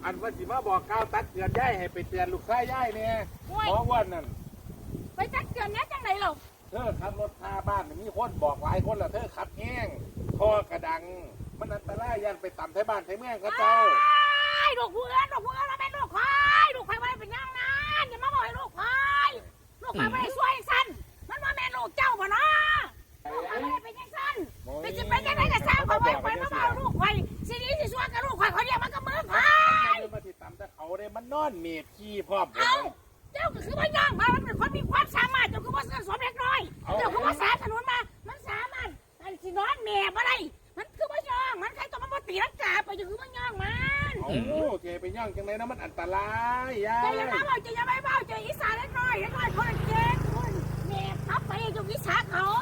ອັນວ່າຊິມາບອກກ່າວຕັກເຕືອນຍາຍ ໃຫ້ໄປເຕືອນລູກຊາຍຍາຍແດ່. ໂອ້ຍ ໝໍອ້ວນນັ້ນ ໄປຕັກເຕືອນແດ່ຈັ່ງໃດເຫຼົ່າ? ເທີຂັບລົດຜ່າບ້ານ ມີຄົນບອກຫຼາຍຄົນແລ້ວ ເທີຂັບແຮງ ທໍ່ກະດັງ ມັນອັນຕະລາຍ ຢ້ານໄປຕຳໄທບ້ານໄທເມືອງເຂົາເຈົ້າ. ອ້າຍ ລູກຜູ້ອື່ນ ລູກຜູ້ອື່ນ ບໍ່ແມ່ນລູກຂ້ອຍ ລູກຂ້ອຍບໍ່ໄດ້ເປັນຫຍັງນັ້ນ ຢ່າມາເວົ້າໃຫ້ລູກຂ້ອຍ. ລູກຂ້ອຍບໍ່ໄດ້ຊົ່ວຈັ່ງຊັ້ນ ມັນບໍ່ແມ່ນລູກເຈົ້າບໍ່ເນາະ? ລູກຂ້ອຍບໍ່ໄດ້ເປັນຈັ່ງຊັ້ນ ເປັນຊິເປັນຈັ່ງໃດກໍຊ່າງຂ້ອຍ ບໍ່ໃຫ້ຂ້ອຍມາເວົ້າລູກຂ້ອຍ ຊິດີຊິຊົ່ວກັບລູກຂ້ອຍ ຂ້ອຍລ້ຽງມາກັບມືຂ້ອຍ. ມັນບໍ່ໄດ້ມາຊິຕຳແຕ່ເຂົາເດ້ ມັນນອນເມບຂີ້ພ້ອມ. ເອົ້າ ເຈົ້າກໍຄືບໍ່ຍ້ອງວ່າມັນເປັນຄົນມີຄວາມສາມາດ ເຈົ້າຄືບໍ່ເຊື່ອສວມເດັກນ້ອຍ? ເອົ້າ ເຈົ້າຄືບໍ່ສາດສະໜູນວ່າມັນສາມາດ ອັນຊິນອນແມ່ບໍ່ໄດ້ ມັນຄືບໍ່ຍ້ອງ ມັນໃຄຕົວ ມັນບໍ່ຕີລັງກາໄປ ເຈົ້າຄືບໍ່ຍ້ອງມັນ? ເອົ້າ ຊິໃຫ້ໄປຍ້ອງຈັ່ງໃດນະ ມັນອັນຕະລາຍຍາຍ. ເຈົ້າຢ່າມາເວົ້າ ເຈົ້າຢ່າມາເວົ້າ ເຈົ້າອິດສາເດັກນ້ອຍ ເດັກນ້ອຍຄົນເກັ່ງ ຄົນແມ່ຂັບໄປ ເຈົ້າອິດສາເຂົາ.